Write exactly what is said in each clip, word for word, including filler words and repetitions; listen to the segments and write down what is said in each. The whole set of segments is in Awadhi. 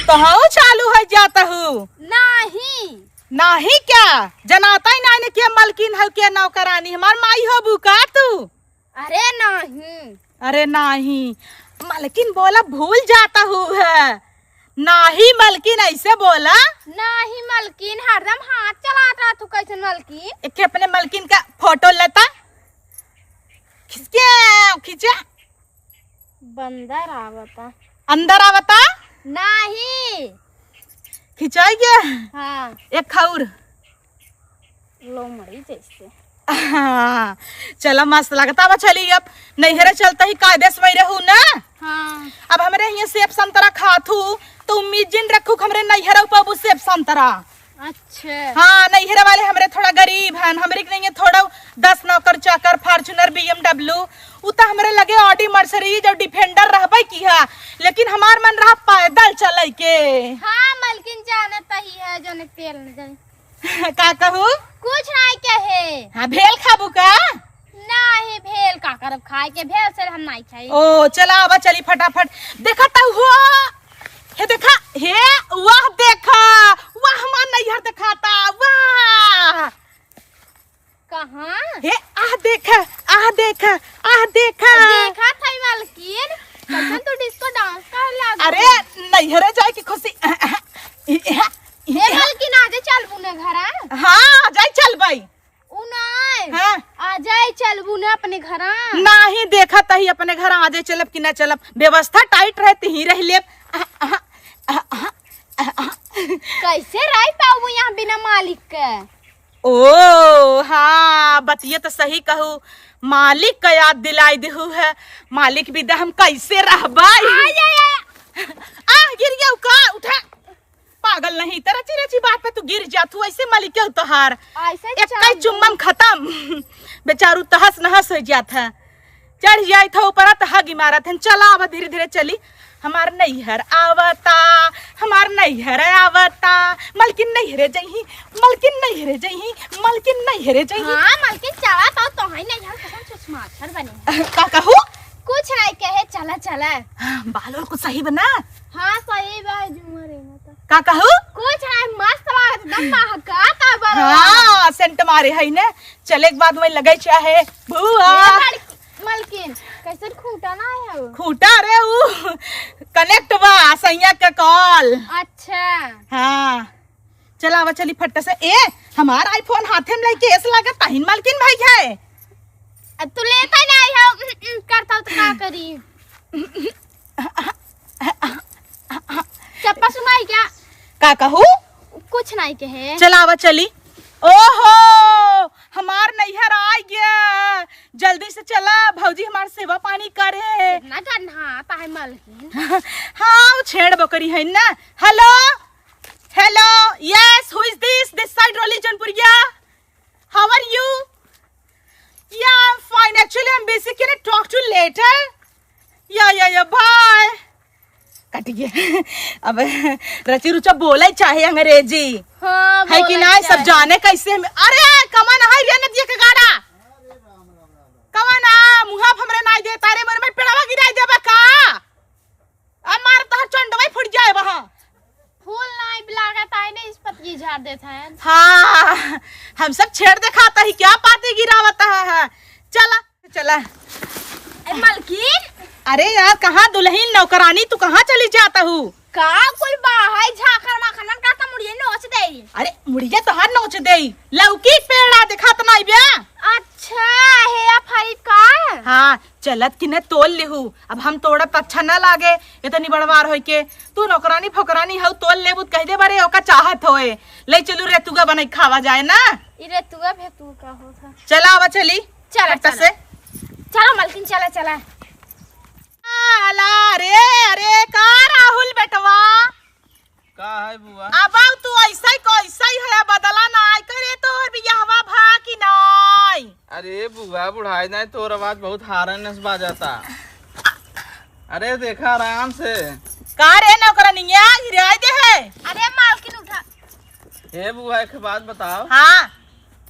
तो हऊ चालू होइ जाता हूँ। नाही। नाही क्या? जनाता ही नाही ने के मलकिन हऊ के नौकरानी, हमार माई होबू का तू? अरे नाही। अरे नाही। मलकिन बोला भूल जाता हूँ है। नाही मलकिन ऐसे बोला। नाही मलकिन, हरदम हाथ चलात रहत हू कैसन मलकिन? एक अपने मलकिन का फोटो लेता। खिसके खींचा। बंदर आवता। अंदर आवता? नाही। खिंचाई गया? हाँ। एक खौर। लोमड़ी जैसे। हाँ, चला मस्त लगता बा। चली अब नैहरे चलता ही कायदे से वही रहू ना। हाँ। अब हमरे हियाँ सेब संतरा खात हू, तो उम्मीद जिन रखू कि हमरे नैहरे पाबू सेब संतरा। अच्छा। हाँ, नैहरे वाले हमरे थोड़ा गरीब हन, हमरे के नहीं थोड़ा दस नौकर चाकर, Fortuner, B M W, उ त हमरे लगे Audi, Mercedes और Defender रहबे की है, लेकिन हमार मन रहा पैदल चले के। हाँ, मलकिन जानत ही है, जने तेल न जाए। का कहू? कुछ नहीं कहे। हाँ, भेल खाबू का? नहीं, भेल का करब खाए के, भेल से हम नहीं खाई। ओ, चला आवा, चली फटाफट। देखा त हो, हे देखा, हे, वाह देखा, वाह हमार नैहर देखाता, वाह। कहाँ? हे, आह देखा, आह देखा, आह देखा। देखा था मलकिन, कैसन तू disco dance कर लागू। अरे, नैहरे जाए की खुशी। ए मलकिन, आजे चलबू ने घरा? हाँ, जाई चलबई। उ नाय। हाँ। आजे चलबू ने अपने घरा? नाही, देखत ही अपने घरा आजे चलब कि ना चलब। व्यवस्था tight रहे, तिही रह लेब। आह, आह, आह, आह, आह, आह। कैसे रह पाऊ यहाँ बिना मालिक के? ओ, हाँ, बतिया तो सही कहू। मालिक का याद दिलाई देहू है। मालिक बिदा हम कैसे रहबाई? आय, आय, आय। आह, गिर गया का? उठा। पागल नहीं, त रची रची बात पे तू गिर जात हू, ऐसे मलिके तोहार। ऐसे एक चल कई चुम्बन खत्म। बेचारू तहस नहस हो जात है। चढ़ जाइत है ऊपर, त हगी मारत है। चला, अब धीरे धीरे चली। हमार नैहर आवता, हमार नैहर आवता, मलकिन नैहरे जइही, मलकिन नैहरे जइही, मलकिन नैहरे जइही। हाँ, मलकिन चला, तो तोहई नैहर कसम से माछर बने है। का कहू? कुछ नहीं कहे, चला, चला। बाल वाल कुछ सही बना? हाँ, सही बा, झूमर है ना तो। का कहू? कुछ नहीं, मस्त लागत, एकदम महकाता बा। हाँ, scent मारे है ने। चले के बाद वही लगे चाहे बुआ। ए मल-, मलकिन, कैसन खूंटा ना है वो? खूंटा रे, उ connect बा, सैया के call। अच्छा। हाँ। चला, आवा, चली फट से। ए, हमार iPhone हाथे में लेके ऐसे लागत ताहिन मालकिन भाई है। अब तू लेता ही नहीं है, उम, उम, करता हो तो का करी? चप्पा सुनाई क्या? का कहू? कुछ नहीं कहे। चला, आवा, चली। ओहो, हमार नैहर आ गया। जल्दी से चला, भौजी हमार सेवा पानी करे। कितना गन्हात है मालकिन। हाँ, वो छेड़ बकरी है ना। Hello, hello, yes, who is this? This side, Roli Janpuria. How are you? Yeah, I'm fine. Actually, I'm busy. Can I talk to you later? Yeah, yeah, yeah, bye. कट गया। अब रची रुचा बोले चाहे अंग्रेजी। हाँ, है कि बोले ना? सब चाहे। जाने कैसे हम, अरे, कमन है रे नदिया के गाड़ा। कमन आ, मुँहा पे हमरे नाई देता रे, मरे में पेड़वा गिराई देबा का? अब मार तोहर चंडवा फुट जाए वहाँ। फूल नाई लागत आए ने, इस पत्ती झाड़ देता है। हाँ, हम सब छेड़ दिखाता ही, क्या पाती गिरावता है? चला, चला। ए, मलकिन। अरे यार, कहाँ दुल्हन नौकरानी, तू कहाँ चली जाता हूँ? का कुल बाहर झाखर माखनन का त मुड़िए नोच देई। अरे, मुड़िए तोहार नोच देई। लौकी पेड़ा दिखात नाई बे। अच्छा, हे फरीद का? हाँ, चलत कि न तोल लेहू। अब हम तोड़ब त अच्छा ना लागे, इतनी बड़वार होई के। तू नौकरानी फोकरानी हऊ, तोल लेबू त कह दे बरे ओका चाहत होए। ले चलू रेतुआ बनाई खावा जाए ना। ई रेतुआ भेतुआ का होत है? चला आवा चली। चला, फट से। चला। चला मलकिन, चला, चला। अला, अरे, अरे, का राहुल बेटवा? का है बुआ? अब तू ऐसा ही को ऐसा ही है, बदला ना आय करे तोहर बियाहवा भा कि नाई? अरे बुआ, बुढ़ाई नाई, तोर आवाज बहुत हारन से बाजाता। अरे देखा आराम से। का रे नौकरनिया, गिराई दे है? अरे मालकिन उठा। हे बुआ, एक बात बताओ। हाँ।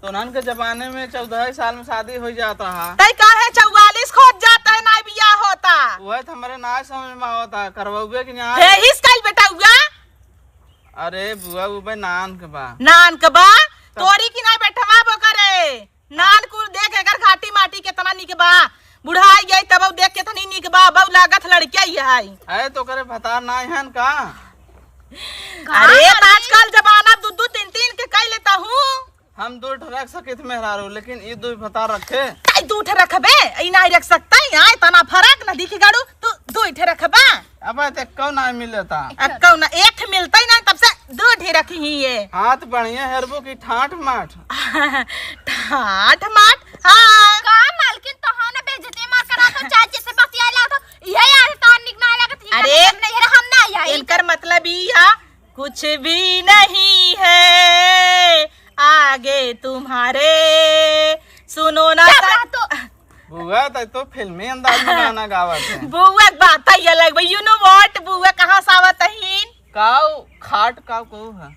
तोनहन के जमाने में चौदह साल में शादी हो जात रहा। तई काहे चौवालीस खोज जात है, नाई बियाह होता वह तो हमरे ना समझ में आवता, करवाउबे कि ना? हे, हिस काल बेटा हुआ। अरे बुआ, उ बे नान के बा। नान के बा? तब तोरी की ना बेटवा वो करे। नान कुल देख एकर घाटी माटी केतना निक बा। बुढ़ाई गई तब देख केतनी निक बा, बहु लागत लड़किया ही है। है तो करे भतार ना है का? अरे, कहाँ तो आजकल जमाना दू दू तीन तीन के कई लेता हूँ। हम दू ठे रख सकित मेहरारू, लेकिन ई दू भतार रखे। ताई दू ठे रखबे, ई नाई रख सकता है, यहाँ इतना फर्क न दिखी गाड़ू, तू दू ठे रखबा। अब तो एक्को ना मिलता। एक्को ना, एक ठे मिलता ही ना, तब से दू ठे रखी ही ये। हाथ बढ़िया हेरबू की ठाठ माठ। ठाठ माठ, हाँ। का मालकिन तो हो ना बेइज्जती मार कर रहा था, चाची से बतिया ला तो, यही यार तो निक ना लगत, अरे, हम नहीं, हम ना आई। इनकर मतलब ई है, कुछ भी नहीं है आगे तुम्हारे, सुनो ना चुप सा- रह तू। बुआ, तै तो फिल्मी अंदाज में गाना गावत है। बुआ के बात ही अलग बा। You know what? बुआ कहाँ से आवत अहीन? काऊ खाट काऊ को है?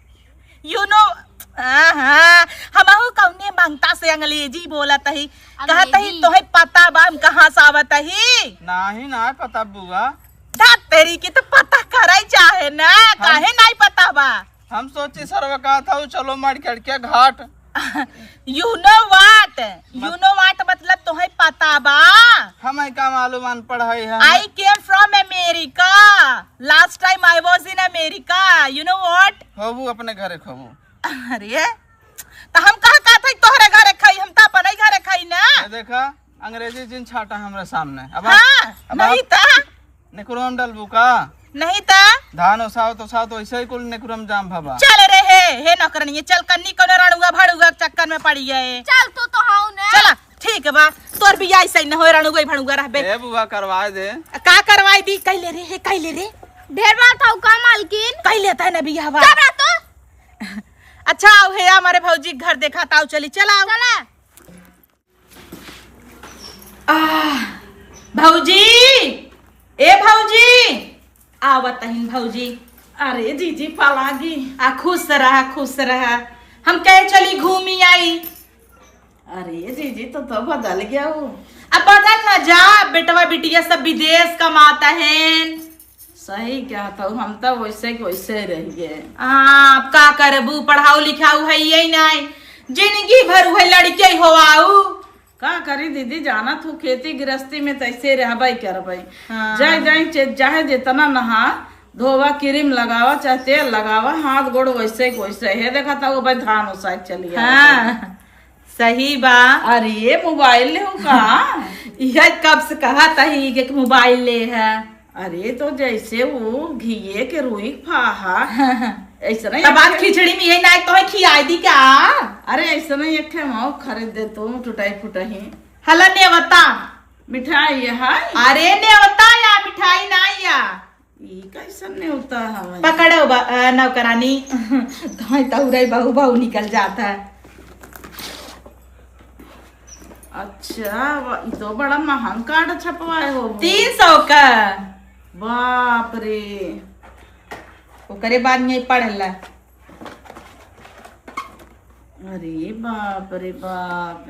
You know, हाँ, हाँ, हमहू कौने मंगता से अंग्रेजी बोलत ही। कहत ही, अंग्रेजी? तोहे पता बा हम कहाँ से आवत ही? नाही, ना पता बुआ। धत तेरी की तो पता करे चाहे ना, हम काहे नाई पता बा? हम सोची सरवा कहत हऊ, चलो मार के घाट। You know what? You मत- know what मतलब तोहे पता बा? हमें का मालूम, अनपढ़ है हम। I came from America. Last time I was in America. You know what? होबू अपने घरे खोबू। अरे, तो हम कहाँ कहत हई तोहरे घरे खाई, हम तो अपने ही घरे खाई ना। ये देखा, अंग्रेजी जिन छाटा हमरे सामने। अब आप, हाँ, अब नहीं आप ता। नेकुरम डलबू का? नहीं ता। धान ओसाओ तो ओसाओ तो ऐसे ही कुल नेकुरम जाम भवा। चल रे हे, हे नौकरनिये, चल कन्नी कोनो रणुआ भड़ुआ के चक्कर में पड़ी है। चल तू तो हाउ ने। चला, ठीक बा, तोर बियाह ऐसे ही न होए, रणुआ ही भड़ुआ रहबे। ए बुआ, करवाए दे। का करवाए दी? कैले रे, हे कैले रे। ढेर बात हौ का मालकिन? कैले तै ना बियाह बा। चुप रह तू। अच्छा, आओ हे, हमारे भौजी के घर देखा, ताऊ चली, चला आओ। चला। आह, भौजी, ए भौजी, आवत तहिन भौजी। अरे जीजी पलागी। आ, खुश रहा, खुश रहा। हम कहे चली घूमी आई। अरे जीजी, तो, तो बदल गया हो। अब बदल ना जा, बेटवा बिटिया सब विदेश कमाता है। सही कहत हऊ, हम तो वैसे के वैसे रह गए। हाँ, अब का करबू, पढ़ाऊ लिखाऊ है यही नहीं, जिंदगी भर उहे लड़के ही होआऊ। का करी दीदी, जानत हूँ खेती गृहस्थी में तैसे रहबे करबे। हाँ। जाए जाए चे-, चाहे जितना नहा धोवा, क्रीम लगावा, चाहे तेल लगावा, हाथ गोड़ वैसे के वैसे है। देखा था वो भाई धान उसाए चली आवत है। हाँ, सही बा। अरे ये मोबाइल ले हो का? यह कब से कहा था ही कि मोबाइल ले है। अरे तो जैसे वो घिये के रुई फाहा, ऐसा नहीं तब आज एक खिचड़ी में यही ना तो है खियाई दी का? अरे ऐसा नहीं एक ठे माओ खरीद दे तू टुटाई फुटाई। हला नेवता। मिठाई है? अरे नेवता या मिठाई ना या। ई कैसन नेवता हवे? पकड़ो बा-, अ, नौकरानी। तो तौरे बहू बहू निकल जाता है। अच्छा, वा-, ई तो बड़ा महंग कार्ड छपवाए हो। तीन सौ का। बाप रे। ओकरे बाद में पढ़ला। अरे बाप रे बाप।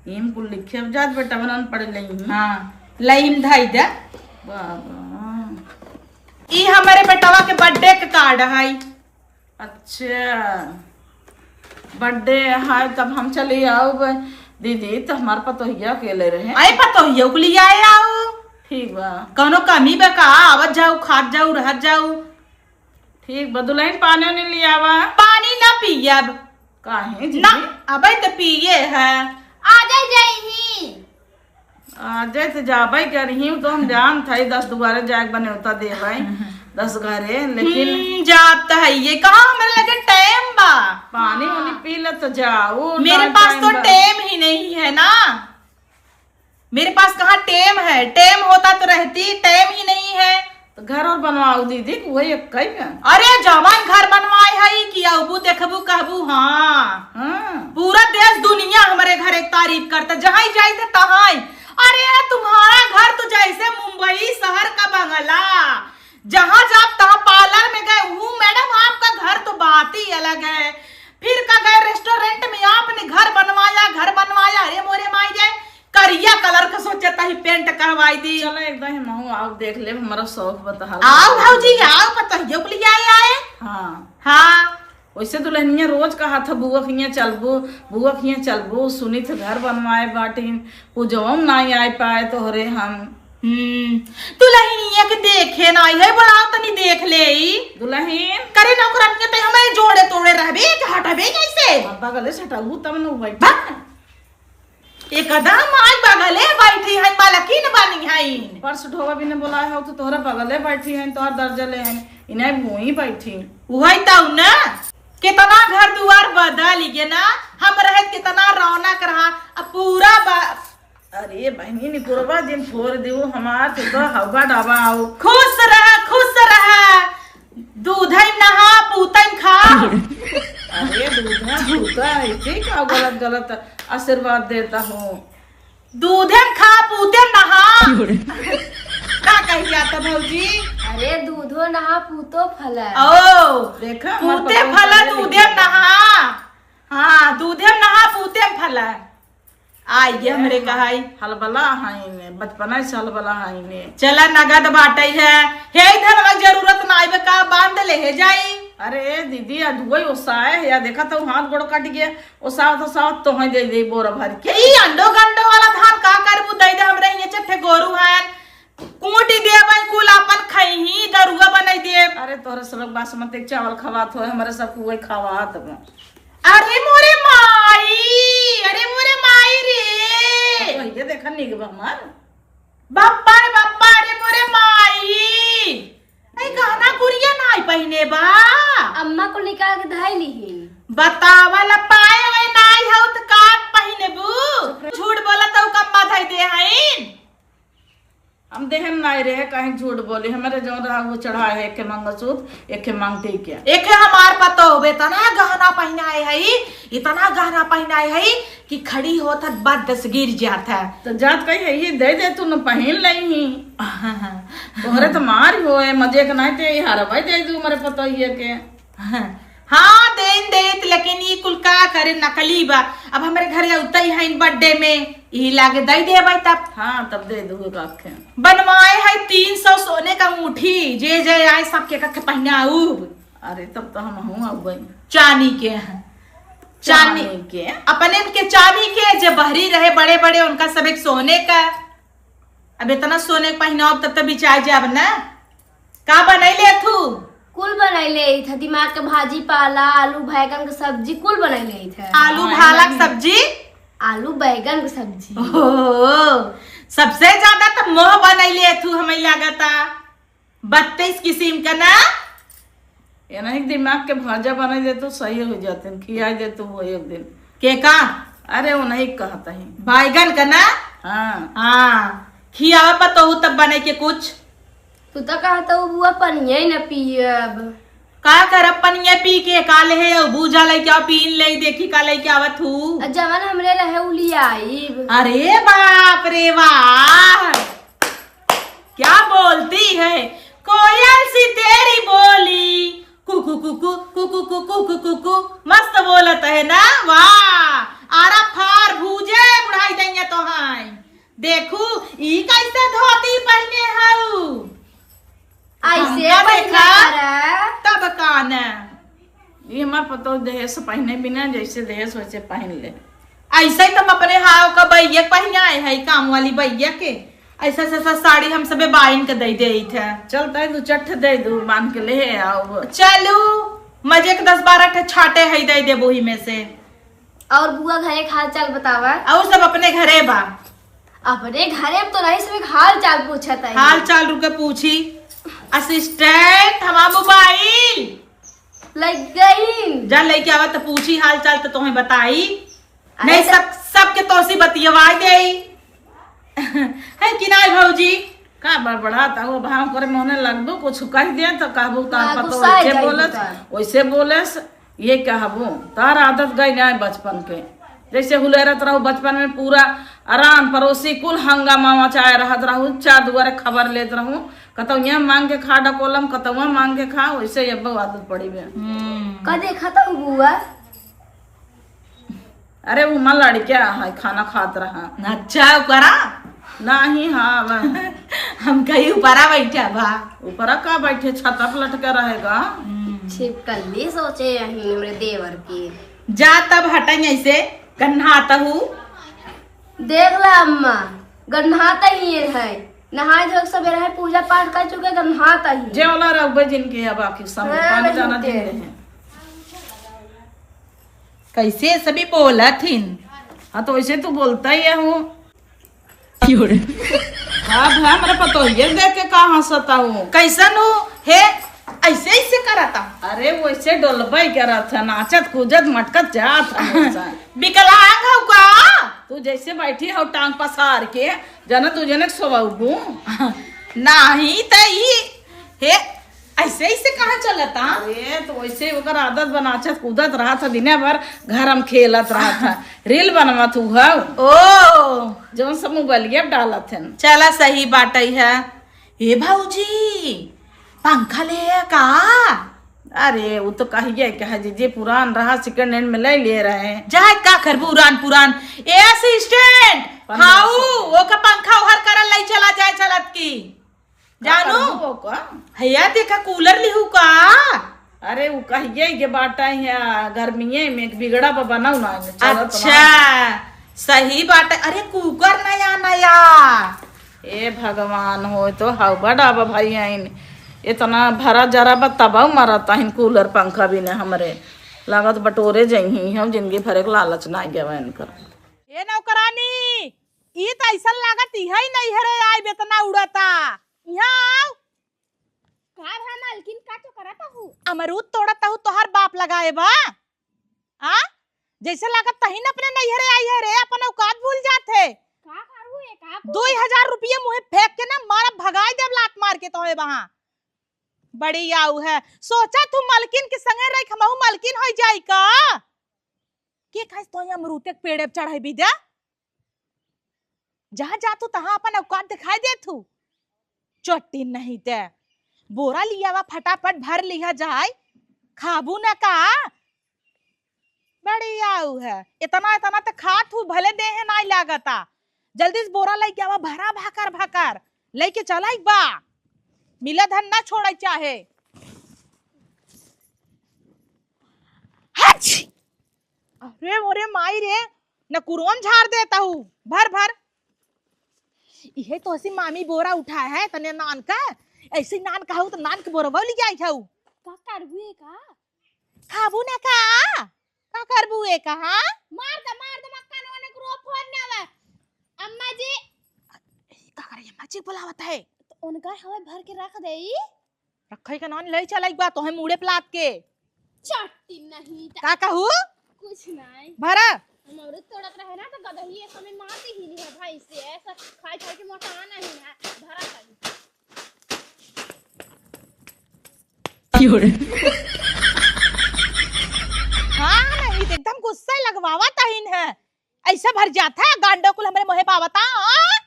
एम कुल लिखे अब जात बेटा बनन पढ़ लेही। हाँ, लाइन धाई दे। बाबा। ई हमारे बेटवा के बर्थडे के कार्ड है। अच्छा, बर्थडे है, तब हम चले आउब। दीदी, तो हमार पतोहिया अकेले रहे। आए पतोहिया के लिए आए आओ। ठीक बा। कौनो कमी बा का? आवत जाऊ, खात जाऊ, रहत जाऊ। ठीक बा, दुल्हन पानी उनी ले आवा। पानी ना पियब। काहे जीजी? ना, अबे तो पिए है। आ जाए जाई ही। आ जाए तो जाबे करही, तो हम जानत हई दस दुआरे जाए के बने होता देवे, दस घरे, लेकिन हम्म, जात तो है ये, कहाँ हमारे लगे टाइम बा? पानी उनी पी ले तो जाओ, मेरे ना पास टाइम तो बा। टाइम ही नहीं है ना, मेरे पास कहाँ टाइम है, टाइम होता तो रहती, टाइम ही नहीं है। तो घर और बनवाओ दीदी, वही एक कई में। अरे जवान घर बनवाए है कि अबू देखबू कहबू, हाँ। हाँ। पूरा देश दुनिया हमारे घर एक तारीफ करता, जहाँ ही जाए थे तहाँ ही। अरे तुम्हारा घर तो जैसे मुंबई शहर का बंगला, जहाँ जाब तहाँ पार्लर में गए, "हूँ मैडम, आपका घर तो बात ही अलग है।" फिर का गए रेस्टोरेंट में, "आपने घर बनवाया, घर बनवाया।" अरे मोरे माई रे, करिया कलर का सोचे तही पेंट करवाई दी। चलो एकदम हम देख ले, हमारा शौक बतहल। आओ भौजी, आओ, पतोहियो के लिए आए, आए। हाँ। हाँ। वैसे दुल्हनिया रोज कहा था, "बुआ के हियां चलबू, बुआ के हियां चलबू, सुनी थे घर बनवाए बाटिन, पूजवा में नाई आए पाए तोहरे हम।" हम्म, दुल्हनिया के देखे नाई है, बड़ा तनी देख ले ई। दुल्हन। करे नौकरानिया ते हमारे जोड़े तोड़े रहबे, कि हटबे कैसे? अब बगले से हटाऊ तब न बैठ। बा। एकदम आई बगले बैठी है, मलकिन बनी है। परस ढोवा भी न बोलाए हो तो तोहरा बगले बैठी है, तोहर दर्जा ले है, इन्हें भूई बैठी। वही तो ना, कितना घर दुआर बदल गए ना, हम रहे कितना रौनक रहा, अब पूरा बा-, अरे बहनी निपुरवा दिन फोड़ देऊ हमार, तो, तो हवा डाबा आओ। खुश रहा, खुश रहा, दूधे में नहा, पूते में खा। अरे दूधा पूता, ऐसे का गलत गलत आशीर्वाद देता हूँ। दूधे में खा, पूते में नहा। का कही जाता भौजी? अरे दूधो नहा, पूतो फला। ओ, देखा, हमार पूते पतोह फला, पढ़े दूधे लिखे। में नहा। हाँ, दूधे में नहा, पूते में फला। आई गे हमरे कहाई। हलबला हईने, बचपना से हलबला हईने। चला नगद बाटई है। हे धनवा जरूरत ना आइबे का, बांध ले हे जाई। अरे दीदी, अधुआ ही ओसाए है, या देखा तो हाथ गोड़ कट गया, ओसावत ओसावत तोहे दे दे बोरा भर के। ई अंडो गंडो वाला धान का करबू, दे दे हमरे, ये चट्ठे गोरू हैं। कूटी देबै, कुल आपन खइही, दरुआ बनाई देब। अरे तोहरे सब लोग बासमती के चावल खवात हो, हमरे सब कुआई खवात बा। अरे मोरे माई, अरे मोरे माई रे। तो ये देखा निक बा हमार। बाप्पा रे बाप्पा, अरे मोरे माई। ए गहना गुरिया नाई पहिने बा। अम्मा को निकाल के धई ली। बतावल पाए वही नाई हो त का पहिने बू? झूठ बोला तो कम्मा धई दे हईन। हम देहन नाई रहे, काहे झूठ बोली? हमरे जौन रहा वो चढ़ाए है, एक के मंगलसूत्र, एक के मांगटी के। एक है हमार पतोह बे, इतना गहना पहिनाए है, इतना गहना पहिनाए है कि खड़ी होत है, बाद दस गिर जात है। तो जात कही है, ये दे दे तू न पहिन लई ही। तोहरे तो मार होए, मजे के नाई ते, ये हारा भाई दे दू हमरे पतोहिए के। हाँ, देन देत, लेकिन ई कुल का करे, नकली बा। अब हमरे घरे अउतई हईन birthday में, ई लागे दई देबै तब। हाँ, तब दे दू एक आखे। बनवाए है तीन सौ सोने का अंगूठी, जे जे आए सबके कखे पहिनाउब। अरे, तब तो हमहूँ अउबै। चानी के हैं। चानी चानी के। अपने के चानी के, जे बहरी रहे बड़े बड़े, उनका सब एक सोने का। अब इतना सोने के पहिनाउब तब तो बिचाए जाब ना। का बनैले थू? कुल बनैले ही था, दिमाग के भाजी पाला, आलू बैगन के सब्जी, कुल बनैले ही था। आलू हाँ, भाला के सब्जी? आलू बैगन के सब्जी। ओहो, सबसे ज्यादा तो मोह बनैले थू, हमें लागता। बत्तीस किस्म का ना? ये नहीं दिमाग के भाजा बनाई दे तो सही हो जाते, खियाई दे तो वो एक दिन। के का? अरे वो नहीं कहता ही। बैगन का ना? हाँ। हाँ, खियावा पतोहू तब बने के कुछ। तू तो कहत हऊ बुआ पनिया ही न पियब। का करब पनिया पी के, का लेहे अउ बूझा लइके आव, पीन ले देखी का लइके आवत हू। आ जवन हमरे रहे उ लियाइब। अरे बाप रे बाप, क्या बोलती है कोयल सी तेरी बोली, कुकु कुकु कुकु कुकु कुकु कुकु, मस्त बोलत है ना, वाह। आरा फार भूजे बुढ़ाई दइया तो हाय। देखू, ई कैसे धोती पहिने हऊ? ऐसे हमका पहिना देखा, करा। तब का न? ई हमार पतोह दहेज से पहिने बिना, जैसे दहेज वैसे पहिन ले। ऐसे ही तुम अपने हाव का बइया के पहिनाए है, काम वाली बइया के। ऐसा, ऐसा साड़ी हम सबे बाइन के दे दे थे। चल, तै दू चट्ठ दे दू, बांध के ले आओ। चलू, मजे के दस बारह ठे छाटे है, दे दे वही में से। और बुआ घरे के हाल चाल बतावा। और सब अपने घरे बा। अपने घरे में तो नहीं, सब एक हाल चाल पूछत है। हाल चाल रुके पूछी। Assistant, हमार mobile। लग गई। जा लेके आवा तो पूछी हाल चाल तो तुम्हें बताई। अरे नहीं तो सब, सबके तोसी बतियवाई देई। है कि नाई भौजी? का बड़बड़ात हो, भाव करे मोने लगबो, कुछ कह दे तो कहबो, तार हाँ, पतो गुस्सा वैसे जाई बोलस, उतार। वैसे बोलस, ये कहबो, तार आदत गई ना बचपन के। जैसे हुलेरत रहू बचपन में, पूरा अरान पड़ोसी कुल हंगामा मचाए रहत रहू, चार दुआरे खबर लेत रहू, कतौ यहाँ मांग के खा डकोलम, कतौ वहाँ मांग के खा, वैसे ये अब आदत पड़ी बे। हम्म। का देखा था बुआ? अरे, वो हमार लड़का है, खाना खात रहा। अच्छा, ओकरा? नाही, हाँ, वह। हम कहीं ऊपरा बैठा बा। ऊपरा का बैठे, छत पर लटके रहेगा। हम्म। छिपकली सोचे यही हमरे देवर की। जा तब हटन ऐसे, गन्हात हूँ। देख ला अम्मा, गन्हात ही है। नहाए धोए के सबेरे है, पूजा पाठ कर चुके, गन्हात ही। जे वाला रउबे जिनके अब आखिर समय हाँ, पानी जाना झूठे। दिन है। कैसे सभी बोलत हिन? हाँ, तो वैसे तू बोलता ही है हूँ। क्यों रे? हाँ, हाँ, मेरे पतोहिए देख के का हँसता हूँ। कैसन हूँ? हे, ऐसे, ऐसे करता। अरे, वैसे डोलबे करत है, नाचत, कूदत, मटकत जात है वैसा। विकलांग हौ का? तू जैसे बैठी हौ टांग पसार के, जना तू जनक सोवबू। नाही त ई, हे, ऐसे, ऐसे कहाँ चलता? अरे, तो वैसे ही ओकर आदत बा, नाचत कूदत रहत है, दिने भर घर में खेलत रहत है, reel बनवत हूँ हौ। ओ। जौन सब मोबाइलिया पे डालत है। चला, सही बात है। ए भौजी, पंखा ले आ का? अरे, वो तो कहिए के है, जे, जे पुरान रहा, second hand में ले लिए रहे। जाए का करबू, पुरान, पुरान। ए assistant, पंद्रह सौ। हाउ, ओका पंखा ओहर करल लई चला जाए चलत की। जानू? का करबू ओका? हैया देखा, cooler लिहू का? अरे, उ कहिए के बाटा है, गर्मिये में एक बिगड़ा बा, बनाऊ ना, चलत अच्छा, ना। सही बात है। अरे, cooker नया, नया। ए भगवान हो, तो हवा डाबा भाई आइन। इतना भरा जरा बा, तबाऊ मरत आइन cooler पंखा बिना हमरे। लागत बटोरे जइहीं, हम जिंदगी भर एक लालच ना गवा इनकर। ए नौकरानी, ई त ऐसन लागत इहै नैहरे आइब, इतना उड़ता। इहाँ आउ। का भा मालकिन, का तो करत हू? अमरूद तोड़त हू, तोहार बाप लगाए बा। आ? जैसे लागत तहिन अपने नैहरे आई है रे, अपन औकात भूल जात है। का करू ए, का करू? दुई हजार रुपये मुँहे फेंक के ना मारा, भगाई देब लात मार के तोहे वहाँ। बड़ी आऊ है। सोचा तू मलकिन के संगे रह, हमहू मलकिन होइ जाई का? के खाइस तोहे अमरूद के पेड़े पे चढ़ाई भी दे? जहाँ जात हू तहाँ अपन औकात दिखाई देत हू। चोट्टी नहीं ते। बोरा लियावा, फटाफट भर लिहा जाए। खाबू न का? बड़ी आऊ है। इतना, इतना ते खात हू, भले देहे नाई लागता। जल्दी से बोरा लइके आवा, भरा भाकर भाकर। लइके चला एक बा। मिला धन ना छोड़े चाहे। हच! अरे मोरे माई रे, न कुरुम झाड़ देता हूँ, भर भर। इहे तो हसी मामी बोरा उठाए है, तने नान का, ऐसे नान कहू तो नान के बोरवा ले जाई जाऊ। का करबू ए का? खाबू ना का? का करबू ए का, हाँ? मार दे, मार दे, मक्का नोने को रो फोन ना आवे। अम्मा जी। का करे, अम्मा जी बुलावत है। तो उनका हवे भर के रख दे ई। रखे के नान ले चला एक बार तोहे मुड़े पे लात के। चट्टी नहीं त का कहू? कुछ नहीं। भरा। हम अमरूद तोड़त रहे ना तो गदही एक हमें मार दी ही नहीं है भाई से। ऐसा खाई खाई के मोटा नहीं है। भरा खाई। क्यों रे? हाँ, नहीं तो एकदम गुस्सा लगवावा तहिन है। ऐसा भर जाता है गांडो कुल हमरे मोहे पावता। हाँ?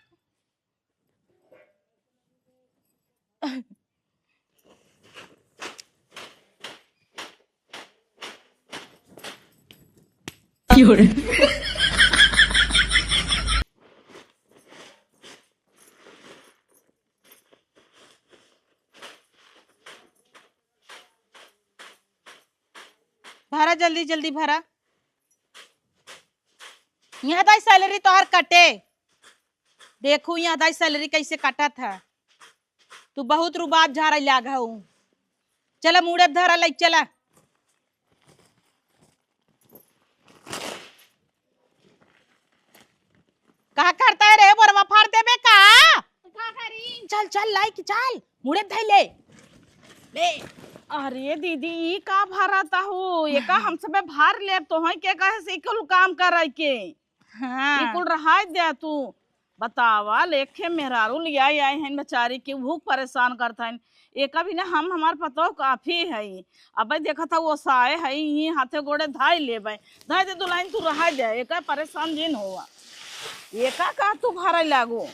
भरा, जल्दी जल्दी भरा। यहाँ दाई salary तोहर कटे। देखू यहाँ दाई salary कैसे कटत है। तू बहुत रुबाब झारे लाग हऊ। चला मुड़े धरा लइके चला। का करता है रे, बोरवा फाड़ देबे का? का करी? चल, चल, लाइके चल, मुड़े धई ले। ले। अरे दीदी, ई का भरत हू? एका हम सबे भार लेब, तोहई के कहे से ई कुल काम करे के? हाँ। ई कुल रहाय दे तू। बतावा, लेखे मेहरारू लियाई आई हइन बेचारी के, उहू परेशान करत हइन। एका बिना हम, हमार पतोह काफी हई। अबे देखत हऊ ओसाए हई, ई हाथे गोड़े धाई लेबे। धाई दे दुल्हन, तू रहाय दे, एका परेशान जिन होवा। एका का तू भरे लागू?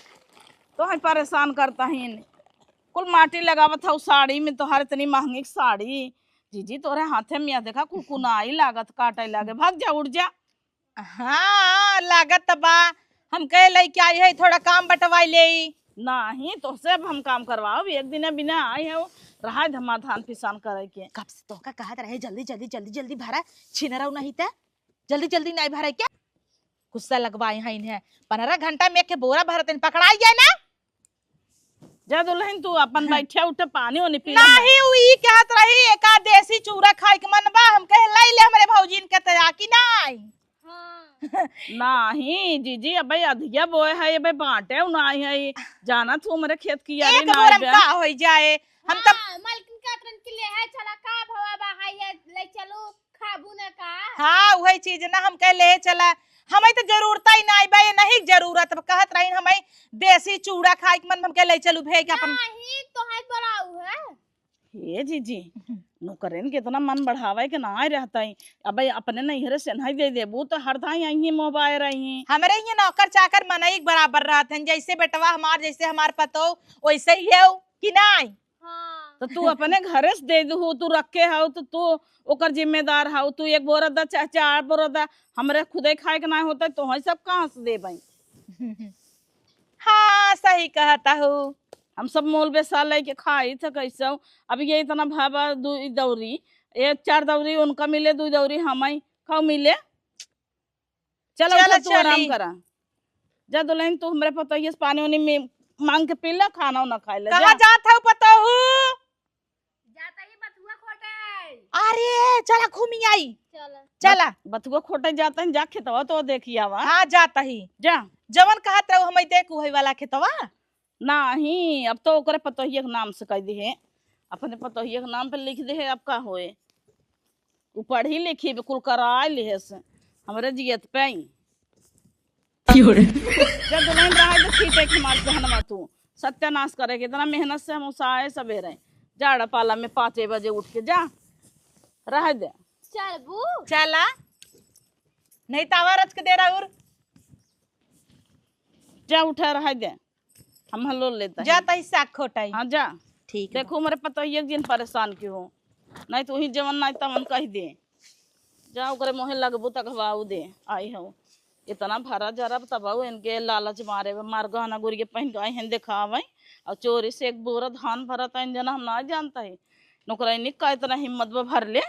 तोहई परेशान करत हइन। कुल माटी लगावत हऊ साड़ी में, तोहार इतनी महंगी साड़ी। जीजी, तोरे हाथे में या देखा, कुकुनाई लागत, काटे लागे। भाग जा, उड़ जा। हाँ, लागत बा। हम कहे लइके आई है, थोड़ा काम बटवाई लेई। नाही, तोहसे अब हम काम करवाओ, एक दिन बिना आई है, रहा धमा धान पिसान करे के। कब से तोहका कहत रहे, जल्दी, जल्दी, जल्दी, जल्दी भरा, छिनरऊ नहीं त जल्दी, जल्दी नहीं भरे के। गुस्सा लगवाई है इन्हें, पन्द्रह घंटा में एक बोरा भरत पकड़ाई जाए ना। जा दुल्हन, तू अपन हाँ। बैठे उठे पानी ओनी पी ले। नाही, उ ई कहत रही, एका देसी चूड़ा खाए के मन बा। हम कहे, "लाई ले हमरे भौजीन के तया कि नाही?" हाँ। नाही जीजी, अबे अधिया बोए है, अबे बांटे उ नाही है। जाना तू हमरे खेत की यारी एक ना बोरम बे। का होई जाए? हम तब हाँ, मालकिन कहत रहन कि ले है, चला का भवा बा, हाय है, ले चलो। खाबू ना का? हाँ, उहे चीज ना, हम कहे ले चला, हमें तो जरूरत ही ना बा, ये नहीं जरूरत। अब कहत रही हमें देसी चूड़ा खाए के मन, हम कहे ले चलू भे के अपन। नहीं, तो है बड़ाऊ है। हे जीजी, नौकरन के इतना मन बढ़ावे के ना रहता है। अब अपने नैहरे से नहीं दे देबू तो हर दाई यहीं मोबाइल रही। हमरे ये नौकर चाकर मनई के बराबर रहत हैं, जैसे बेटवा हमार, जैसे हमार पतो, वैसे ही है कि नहीं? हाँ। तो तू अपने घरे से दे दू, तू रखे हऊ, तो तू ओकर जिम्मेदार हऊ, तू एक बोरा दा चाहे चार बोरा दा, हमरे खुदे खाए के ना होता, तो हम सब कहाँ से देबई? हाँ, सही कहता हूँ। हम सब मोल बेसाल लेके खाई थे कैसे? अब ये इतना भावा दू दौरी, ये चार दौरी उनका मिले, दू दौरी हमें खाओ मिले। चलो, चलो, उठा, तू आराम चली। करा। जा दुल्हन, तू हमरे पतोहिए से पानी उनी में मांग के पी ले, खाना उना खाए ले, कहाँ जा। जात हऊ पतोहू? जाता ही बथुआ खोटे। अरे, चला घूमी आई। चला। चला। बथ-, बथुआ खोटे जाता है, जा खेतवा तो देखी आवा। हाँ, जाता ही। जा। जवन कहत रहू, हमें देख उहे वाला खेतवा। नाही, अब तो ओकरे पतोहिए के नाम से कह दिहे, अपने पतोहिए के नाम पे लिख दिहे, अब का होए? उ पढ़ी लिखी बिल्कुल कराए लिहे से, हमरे जियत पे आई। क्यों रे? जब दुल्हन रहे तो ठीक है कि हमार जहनवा तू सत्यानाश करे के, इतना मेहनत से हम उसाए सबेरे, जाड़ा पाला में पाँचे बजे उठ के जा, रह दे। चलबू? चला, नहीं तावा रच के दे रहा उर। जा उठा, रह दे। हम हलो लेता है। जाता ही साग खोटाई। हाँ, जा। ठीक है। देखो, हमरे पतोहिए के जिन परेशान की हो, नहीं तो वही जवन नहीं तवन कह दे। जा, ओकरे मोहे लगबू तक हवाऊ दे, आई हो। इतना भरा जरा तब इनके लालच मारे, मार गहना गुरिया पहन के आई हैं देखावे, और चोरी से एक बोरा धान भरत आइन जना हम ना जानता है। नौकरानी का इतना हिम्मत बा भर ले।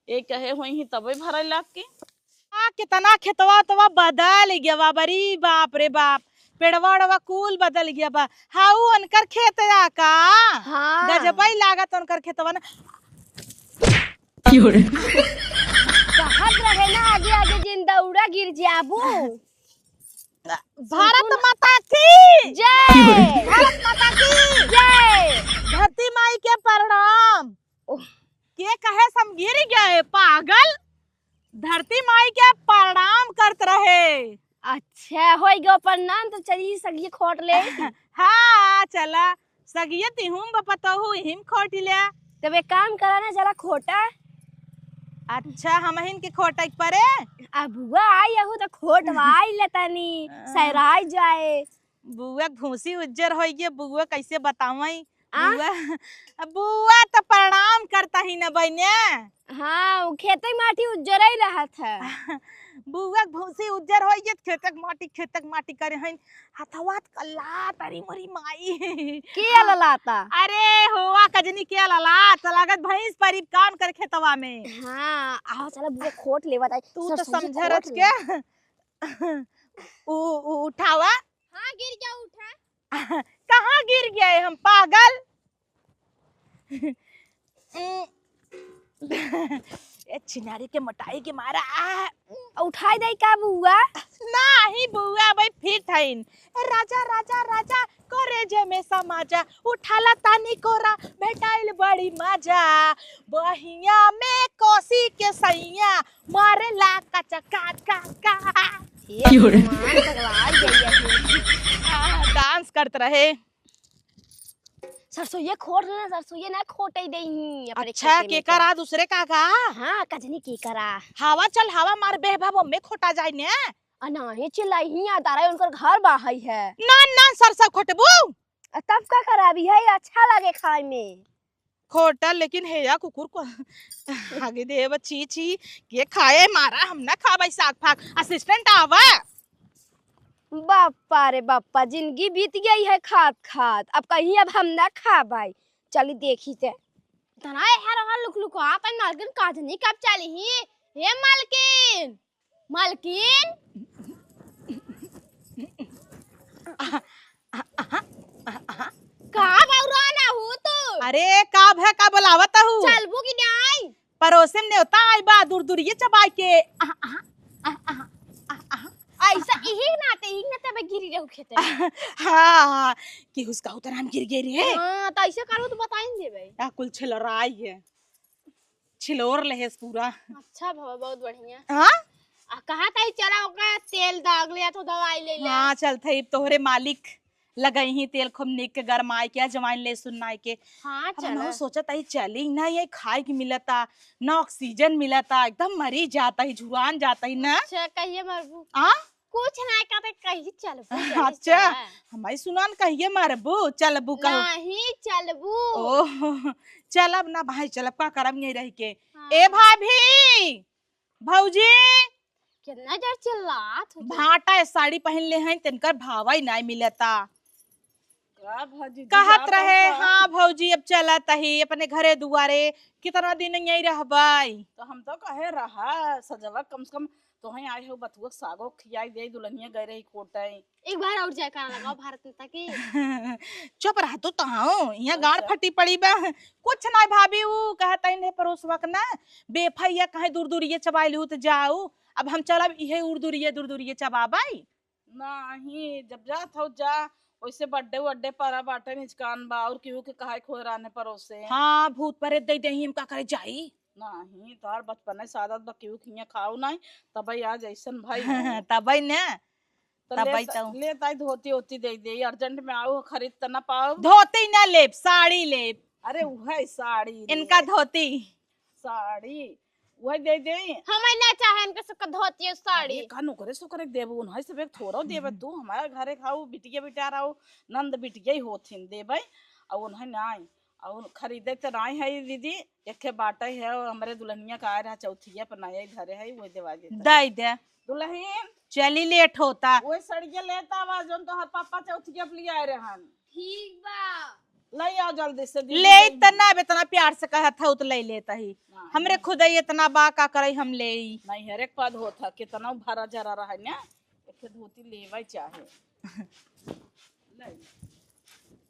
ए कहे होई ही तबे भरे लाग के। आ, कितना खेतवा उतवा बदल गया बा, बरी बाप रे बाप, पेड़वा ओड़वा कुल बदल गया बा। हाउ उनकर खेत या का? हाँ। गजबई लागत उनकर खेतवा ना। कहत रहे ना, आगे आगे जिन दौड़ा गिर जाबू। भारत माता की जय। भारत माता की जय। धरती माई के प्रणाम। ओह। के कहे से हम गिर गए पागल? धरती माई के प्रणाम करत रहे। अच्छा, होई गो प्रणाम, तो चली सगिए खोट ले। हाँ, चला, सगिए तिहुम बपतहु हिम खोट ले। तब एक काम करा ना, चला खोटा। अच्छा, हमहिन के खोटे के परे? आ बुआ आई अहू तो खोटवाई ले तनी, हाँ। सहराई जाए। बुआ के भूसी उज्जर होई गे, बुआ कैसे बतावई? आ? बुआ, अब बुआ तो प्रणाम करता ही न बहिने। हाँ, उ खेते माटी उज्जर ही रहत है। बुआ के भूसी उज्जर होई गे, खेते के माटी, खेते के माटी करे हइन। हथवा त कल्ला तरी मोरी माई। के ललाता? अरे होवा कजनी के ललात, लागत भैंस परी काम कर खेतवा में। हाँ, आओ चला बुआ खोट लेवा जाए। तू तो सरसों समझ खोट रच ले। के। उ, उ, उठावा। हाँ, गिर गया, उठा। कहाँ गिर गए हम पागल? ए छिनारी के मोटाई के मारा। उठाई दई का बुआ? नाही बुआ, अबे फिट हईन। राजा, राजा, राजा, करे जे में समाजा, उठाला तानी कोरा, भेटाइल बड़ी मजा। बहिया में कसी के सैया, मारेला कचा का, का, का। हे क्यों रे? भगवान, पगला गई है। आ, डांस करत रहे। सरसों ये खोट ना, सरसों ये ना खोटे देही अपने अच्छा, खेते में केकर तो। आ, दूसरे का का? हाँ, कजनी केकर आ। हवा चल, हवा मार, बेह भाव में खोटा जाए ने। आ, नाही चिल्लाई ही आ, तारा उनकर घर बाहई है। ना, ना, सरसों खोटबू। आ, तब का खराबी है, अच्छा लागे खाए में। खोटा, लेकिन हे या कुकुर को आगे दे बच्ची छी, के खाए मारा, हम ना खाबे साग फाग। असिस्टेंट आवा। बप्पा रे बप्पा, जिंदगी बीत गई है खात खात, अब कहीं अब हम ना खाबाई। चली देखी से। तना है रहा लुक लुक, आप मालकिन काजनी कब चली ही? हे मालकिन, मालकिन। का बौरा ना हो तू? अरे का भे, का बोलावत हूँ? चलबू कि नहीं? परोसे में नेवता आई बा, दूर दूर ये चबाई के। आहा, आहा, आहा, आहा, आहा, आहा। ऐसा इही नाते, इही नाते बे गिरी रहू खेते। हाँ, हाँ, कि उसका उतरान गिर गई रे। हाँ, तो ऐसे करो तो बताई न देबे। या कुल छिलराई है, छिलोर लेहेस पूरा। अच्छा भवा, बहुत बढ़िया। हाँ? आ, कहा था चला ओका तेल दाग ले, तो दवाई ले ले। हाँ, चलते ही तोहरे मालिक लगई ही तेल खूब निक के गरमाई के, अजवाइन लहसुन नाई के। हाँ, अब हम चला। सोचत आई चली ना, ये खाए के मिलता, ना ऑक्सीजन मिलता, एकदम मरी जाता ही, झुरान जाता ही ना। अच्छा, कहिए मरबू? आ? कुछ ना कहते, कहिए चलबू, जल्दी अच्छा, चला। हमारी सुनान कहिए मरबू, चलबू कहो। नहीं, चलबू। ओह, चलब ना भाई, चलब का करब यहीं रह के। हाँ। ए भाभी, भौजी, कितना जोर चिल्लात हो तुम? भाटा ए साड़ी पहन ले हैं, तिनकर भावा ही नाई मिलता। का भौजी, कहत रहे, हाँ भौजी, अब चलत ही अपने घरे दुआरे, कितना दिन यहीं रहबाई? तो हम तो कहे रहा सजवा, कम से कम तोहें आए हो बथुआ सागो खियाई दे, दुल्हनिया गए रही कोटे। एक बार और जयकारा लगाओ भारत माता की। चुप रह तू तो, हाँ, यहाँ गाड़ अच्छा। फटी पड़ी बा। कुछ ना भाभी, ऊ कहत है इन्हें परोसवा के ना, बेफैया कहे दूर दूर ये चबाई लिहू तो जाऊ, अब हम चलब इहे उड़ दूर ये दूर दूर ये चबाबाई। नाही, जब जात हो जा, वैसे बर्थडे वड्डे परा बाटे निचकान बा, और केहू के कहाई खोए रहने परोसे। हाँ, भूत प्रेत दे दे ही, हम का करे जाई? नाही, तोहार बचपने से आदत बा, केहू के हियां खाऊ नाही, तबे आज ऐसन भाई है। तबे ने, तो तबे ले त-, तो। ले ताई धोती ओती दे दे, अर्जेंट में आऊ, खरीद त ना पाऊ। धोती ना लेब, साड़ी लेब। अरे उहे साड़ी ले। इनका धोती। साड़ी, उहे दे दे। हमें ना चाहे इनके सबका धोती और साड़ी। अरे का नौकरे सोकरे के देबू, उन्हें सब एक थोड़ो देबे तू, हमारे घरे खाऊ, बिटिया बिटार आऊ, नंद बिटिया ही होथिन देबे, और उन्हें नाई, और खरीदे तो नाई है दीदी, एके बाटे है, और हमरे दुल्हनिया का आए रहा चौथिया पर नया ही धरे है, वही देवा देता। दे दे। दुल्हन। चली लेट होता। वही सड़िया लेता आवा, जोन तोहर पापा चौथिया पर ले आए रहन। ठीक बा। ले आओ जल्दी से, दीदी ले जल्दी। इतना, इतना प्यार से कहत हऊ तो ले लेता ही। हाँ, हमरे हाँ। खुद ही इतना बा, का करे हम ले ई। नहीं, हर एक पद होत है, कितना भरा जरा रहा है ना, एक धोती लेवे चाहे। ले।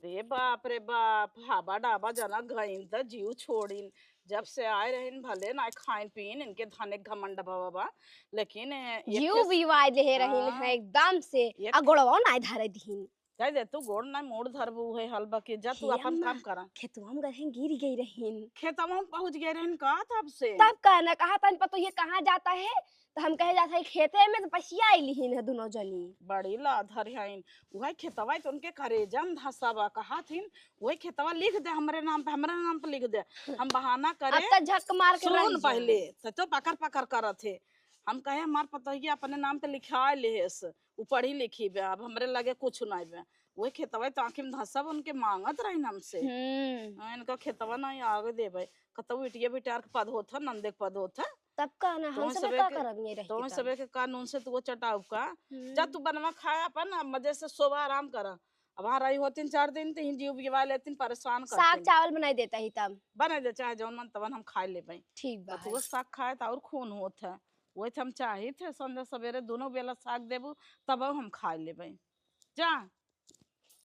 रे बाप रे बाप, हाबा डाबा जना गइन त जीव छोड़िन। जब से आए रहिन भले ना खाइन पीन, इनके धने घमंड भवा बा, लेकिन ए, जीव एक बिवाई ले रहिन हाँ। है एकदम से, एक आ गोड़वा ना धरे दिहिन। कह दे तू गोड़ ना मोड़ धरबू है हलवा के, जा तू हे अपन अम्मा, काम करा। खेतवा में गए गिर गई रहिन। खेतवा में पहुंच गए रहिन का तब से? तब का ना कहा तन पतो ये कहाँ जाता है, तो हम कहे जाता है खेते में तो पसिया आई लिहिन है दोनों जनी। बड़ी लाधर हइन, उहे खेतवा तो उनके करेजा में धसा बा, कहा थिन, उहे खेतवा लिख दे हमरे नाम पे, हमरे नाम पे लिख दे। हम बहाना करे, अब तो झक मार के सुन रह जा। पहले, तो, तो पकड़ पकड़ करत है। हम कहे हमार पतोहिया अपने नाम पे लिखा लेहेस, उ पढ़ी लिखी बे, अब हमरे लगे कुछ नहीं बे। वही खेतवा तो आँखी में धसब उनके मांगत रही हमसे। हम्म। हाँ, इनका खेतवा नहीं आगे देबे। कतौ बिटिया बिटार के पद होत है, नंदे के पद होत है। तब का ना, हम तोहन सबे सबे का के, करब, ये रह के तोहन तब। सबे के कानून से तू वो चटाऊ का। हम्म। जा तू बनवा खाए अपन, अब मजे से सोवा, आराम करा। अब वहाँ रही हो तीन चार दिन, तो ही जीव बिवा लेतिन, परेशान साग करतिन। चावल बनाई देता ही तब। बनाई दे, चाहे जौन मन तवन हम खाए लेबे। ठीक बा। तू वो साग खाए तो और खून होत है। वही हम चाहित है, संझा सवेरे दोनों बेला साग देबू, तब हम खाए लेबे। जा।